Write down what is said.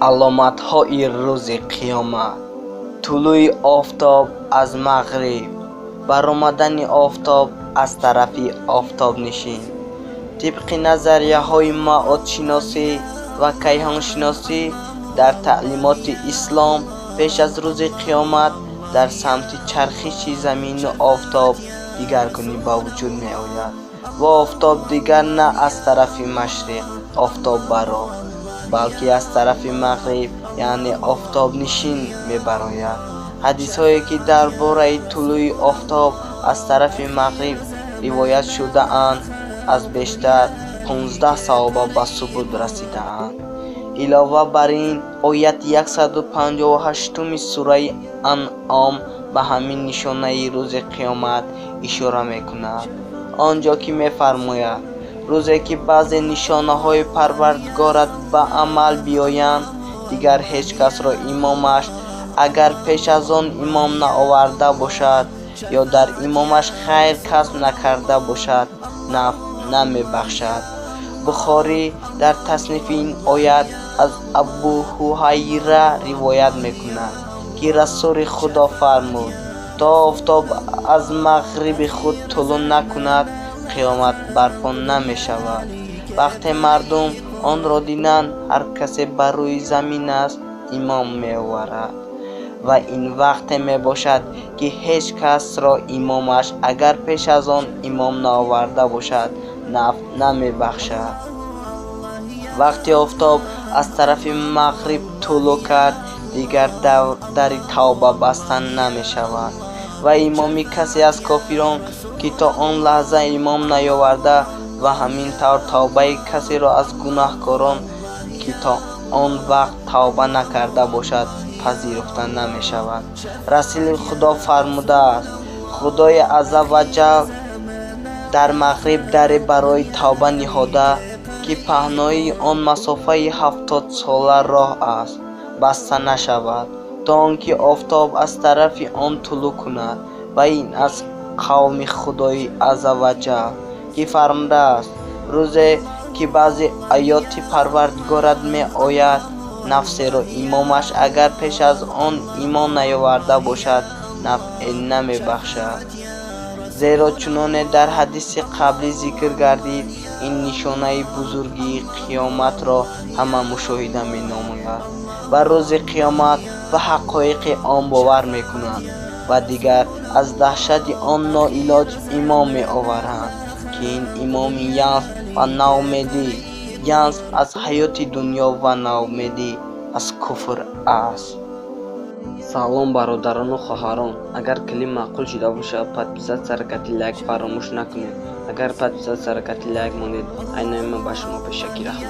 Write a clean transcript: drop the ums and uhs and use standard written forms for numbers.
Аломатҳои рӯзи қиёмат: тулӯи офтоб аз мағриб, баромадани офтоб аз тарафи офтобнишин. Тибқи назарияҳои маодшиносӣ ва кайҳоншиносӣ, дар таълимоти ислом, пеш аз рӯзи қиёмат дар самти чархиши замину офтоб дигаргунӣ ба вуҷуд меояд ва офтоб дигар на аз тарафи машриқ, офтоббаро, балки аз тарафи мағриб, яъне офтобнишин, мебарояд. Ҳадисҳое, ки дар бораи тулӯи офтоб аз тарафи мағриб ривоят шудаанд, аз бештар 15 саҳоба ба субут расидаанд. Илова бар ин, ояти 158-уми сураи Анъом ба ҳамин нишонаи рӯзи қиёмат ишора мекунад, он ҷо ки мефармояд: «Рӯзе ки баъзе нишонаҳои Парвардигорат ба амал биёянд, дигар ҳеҷ касро имомаш агар пеш аз он имон наоварда бошад ё дар имомаш хайр касб накарда бошад, нафъ намебахшад». Бухорӣ дар таснифи ин оят аз Абу Ҳурайра ривоят мекунад, ки Расули Худо фармуд: «То офтоб аз мағриби худ тулӯъ накунад, қиёмат барпо намешавад. Вақте мардум онро диданд, ҳар касе бар рӯи замин аст, имон меоварад. Ва ин вақте мебошад, ки ҳеҷ касро имомаш агар пеш аз он имон наоварда бошад, нафъ намебахшад». Вақте офтоб аз тарафи мағриб тулӯъ кард, дигар дари тавба баста намешавад ва имоми касе аз кофирон, ки то он лаҳза имон наёварда, ва ҳамин тавр тавбаи касеро аз гунаҳкорон, ки то он вақт тавба накарда бошад, пазируфта намешавад. Расули Худо фармудааст: «Худои азза ва ҷал дар мағриб даре барои тавба ниҳода, ки паҳноии он масофаи 70сола роҳ аст, баста нашавад, то он ки офтоб аз тарафи он тулӯъ кунад. Ва ин аз қавли Худои азза ва ҷал, ки фармудааст: «Рӯзе ки баъзе оёти Парвардигорат меояд, нафсеро имомаш агар пеш аз он имон наёварда бошад, нафъе намебахшад». Зеро чуноне дар ҳадиси қаблӣ зикр гардид, ин нишонаи бузургии қиёматро ҳама мушоҳида менамояд ва рӯзи қиёмат ва ҳақоиқи он бовар мекунанд ва дигар аз даҳшати он ноилоҷ имон меоваранд, ки ин имони яъс ва ноумедӣ, яъс аз ҳаёти дунё ва ноумедӣ аз куфр аст. Салом, бародарону хоҳарон! Агар клип маъқул шуда бошад, подписаться кати лайк фаромӯш накунед. Агар подписаться кати лайк монед, айнои ман ба шумо пешакӣ раҳмат.